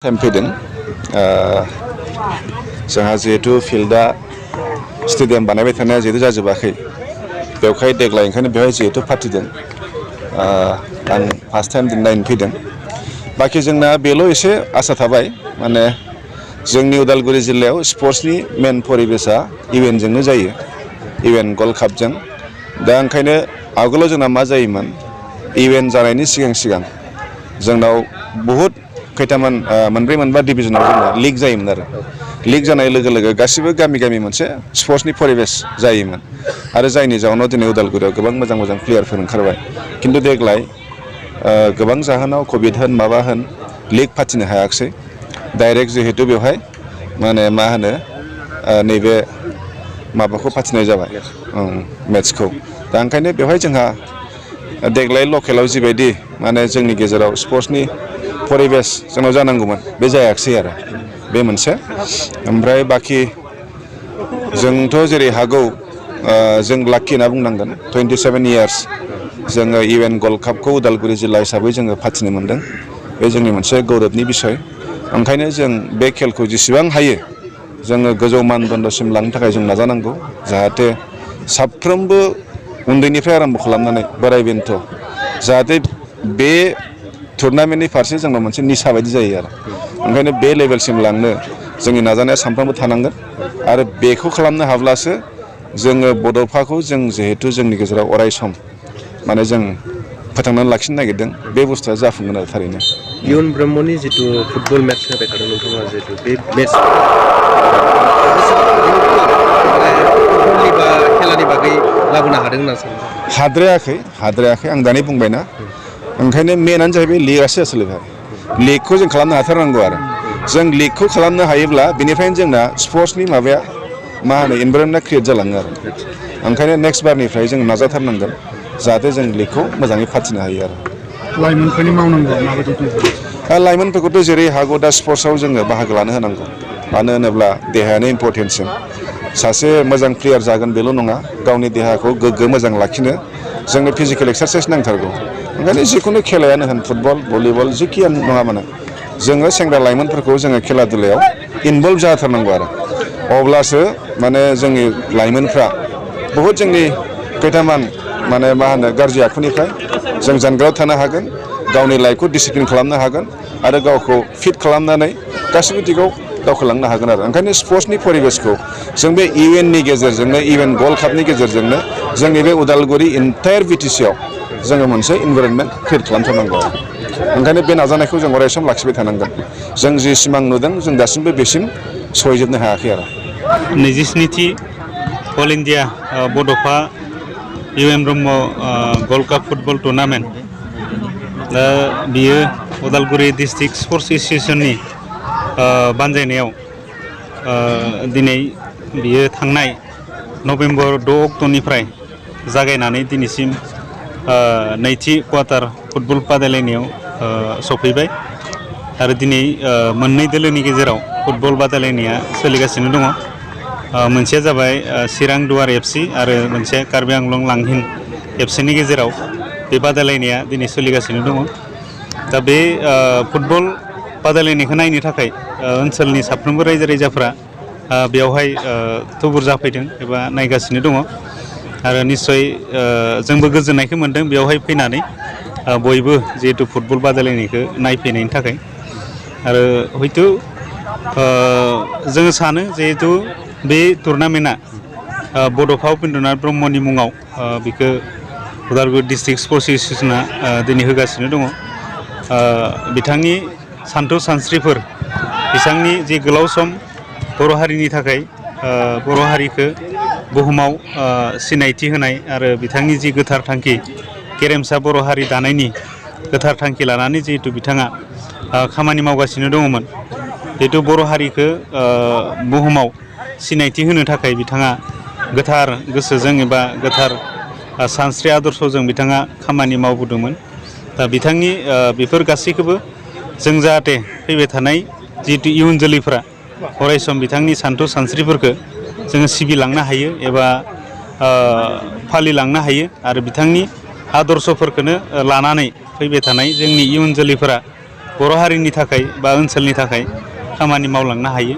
Time फैदों जोंहा जिहेतु फिल्डआ स्टेडियाम बानायबाय थानाया जिहेतु जाजोबाखै बेवहाय देग्लाय ओंखायनो बेवहाय जिहेतु फाथिदों आं फार्स्ट टाइम नायनो फैदों बाखि जोंना बेल' एसे आसा थाबाय माने जोंनि उदालगुरि जिल्लायाव स्पर्ट्सनि मेन परिबेसा इवेन्टजोंनो जायो इवेन्ट गल्ड कापजों दा ओंखायनो आगोलाव जोंना मा जायोमोन इवेन्ट जानायनि सिगां जोंनाव बहुद खैथामान मोनब्रै मोनबा डिभिजनाव जोंना लिग जायोमोन आरो लिग जानाय लोगो लोगो गासिबो गामि गामि मोनसे स्पर्ट्सनि परिबेस जायोमोन आरो जायनि जाउनाव दिनै उदालगुरियाव गोबां मोजां मोजां प्लेयारफोर ओंखारबाय खिन्थु देग्लाय गोबां जाहोनाव कभिड होन माबा होन लिग फाथिनो हायाखिसै डाइरेक्ट जिहेतु बेवहाय माने मा होनो नैबे माबाखौ फाथिनाय जाबाय मेट्सखौ दा ओंखायनो बेवहाय जोंहा देग्लाय लकेलाव जिबायदि माने जोंनि गेजेराव स्पर्ट्सनि परिबेस जोंनाव जानांगौमोन बे जायाखिसै आरो बे मोनसे ओमफ्राय बाखि जोंथ' जेरै हागौ जों लाखि होनना बुंनांगोन 27 इयार्स जोङो इवेन्ट गल्ड कापखौ उदालगुरि जिल्ला हिसाबै जोङो फाथिनो मोन्दों बे जोंनि मोनसे गौरबनि बिसय ओंखायनो जों बे खेलखौ जेसेबां हायो जोङो गोजौ मानदण्डसिम लांनो थाखाय जों नाजानांगौ जाहाथे साफ्रोमबो उन्दैनिफ्राय आराम्भ खालामनानै बोराय बेन्थ' जाहाथे बे टुर्नामेन्टनि फारसे जोंनाव मोनसे निसा बायदि जायो आरो ओंखायनो बे लेभेलसिम लांनो जोंनि नाजानाया सानफ्रामबो थानांगोन आरो बेखौ खालामनो हाब्लासो जोङो बड'फाखौ जों जिहेतु जोंनि गेजेराव अराय सम माने जों फोथांनानै लाखिनो नागिरदों बे बुस्थुआ जाफुंगोन आरो थारैनो इयुन ब्रह्मनि जितु फुटबल मेट्च होबाय थादों नोंथाङा जितु बे मेट्च फुटबलनि बा खेलानि बागै लाबोनो हादों होनना सानो हाद्रायाखै आं दानि बुंबायना ओंखायनो मेनानो जाहैबाय लिगआसो आसलथे लिगखौ जों खालामनो हाथारनांगौ आरो जों लिगखौ खालामनो हायोब्ला बेनिफ्रायनो जोंना स्पर्ट्सनि माबाया मा होनो इनभाइरनमेन्टआ क्रिएट जालाङो आरो ओंखायनो नेक्स्ट बारनिफ्राय जों नाजाथारनांगोन जाहाथे जों लिगखौ मोजाङै फाथिनो हायो आरो लाइमोनफोरनि मावनांगौ माबायदि लाइमोनफोरखौथ' जेरै हागौ दा स्पर्ट्सआव जोङो बाहागो लानो होनांगौ मानो होनोब्ला देहायानो इम्परटेन्टसिन सासे मोजां प्लेयार जागोन बेल' नङा गावनि देहाखौ गोग्गो मोजां लाखिनो जोंनो फिजिकेल एक्सारसाइस नांथारगौ ओंखायनो जिखुनु खेलायानो होन फुटबल भलिबल जिखियानो नङा मानो जोङो सेंग्रा लाइमोनफोरखौ जोङो खेला दुलायाव इनभल्भ जाथारनांगौ आरो अब्लासो माने जोंनि लाइमोनफ्रा बहुद जोंनि खैथामान माने मा होनो गाज्रि आखुनिफ्राय जों जानगाराव थानो हागोन गावनि लाइफखौ डिसिप्लिन खालामनो हागोन आरो गावखौ फिट खालामनानै गासिबो दिगाव दावखोलांनो हागोन आरो ओंखायनो स्पर्ट्सनि परिबेसखौ जों बे इवेन्टनि गेजेरजोंनो इवेन्ट गल्ड कापनि गेजेरजोंनो जोंनि बे उदालगुरि इन्टायार बिटिसिआव जोङो मोनसे इनभाइरनमेन्ट क्रिएट खालामथारनांगौ आरो ओंखायनो बे नाजानायखौ जों अराय सम लाखिबाय थानांगोन जों जि सिमां नुदों जों दासिमबो बेसिम सहैजोबनो हायाखै आरो 27थि all India Bodofa UN Brahma gold cup football tournament दा बियो उदालगुरि डिस्ट्रिक्ट स्पर्ट्स एस'सिएसननि बानजायनायाव दिनै बियो थांनाय नभेम्बर 6 अक्ट'निफ्राय जागायनानै दिनैसिम नैथि क्वार्टार फुटबल बादायलायनायाव सफैबाय आरो दिनै मोननै दोलोनि गेजेराव फुटबल बादायलायनाया सोलिगासिनो दङ मोनसेया जाबाय चिरां दुवार एफसि आरो मोनसे कार्बि आंलं लांहिन एफसिनि गेजेराव बे बादायलायनाया दिनै सोलिगासिनो दङ दा बे फुटबल बादायलायनायखौ नायनो थाखाय ओनसोलनि साफ्रोमबो रायजो राजाफ्रा बेवहाय थुबुर जाफैदों एबा नायगासिनो दङ आरो निस्सय जोंबो गोजोननायखौ मोन्दों बेवहाय फैनानै बयबो जिहेतु फुटबल बादायलायनायखौ नायफैनायनि थाखाय आरो हयथ' जोङो सानो जिहेतु बे टुर्नामेन्टआ बड'फा उपेन्द्रनाथ ब्रह्मनि मुङाव बेखौ उदालगुरि डिस्ट्रिक्ट स्पर्ट्स एस'सिएसना दिनै होगासिनो दङ बिथांनि सान्थौ सानस्रिफोर बिथांनि जि गोलाव सम बर' हारिनि थाखाय बर' हारिखौ बुहुमाव सिनायथि होनाय आरो बिथांनि जि गोथार थांखि गेरेमसा बर' हारि दानायनि गोथार थांखि लानानै जिहेतु बिथाङा खामानि मावगासिनो दङमोन जिहेतु बर' हारिखौ बुहुमाव सिनायथि होनो थाखाय बिथाङा गोथार गोसोजों एबा गोथार सानस्रि आदर्शजों बिथाङा खामानि मावबोदोंमोन दा बिथांनि बेफोर गासैखौबो जों जाहाथे फैबाय थानाय जिहेतु इयुन जोलैफ्रा अरायसम बिथांनि सान्थौ सानस्रिफोरखौ जोङो सिबिलांनो हायो एबा फालिलांनो हायो आरो बिथांनि आदर्शफोरखौनो लानानै फैबाय थानाय जोंनि इयुन जोलैफोरा बर' हारिनि थाखाय बा ओनसोलनि थाखाय खामानि मावलांनो हायो।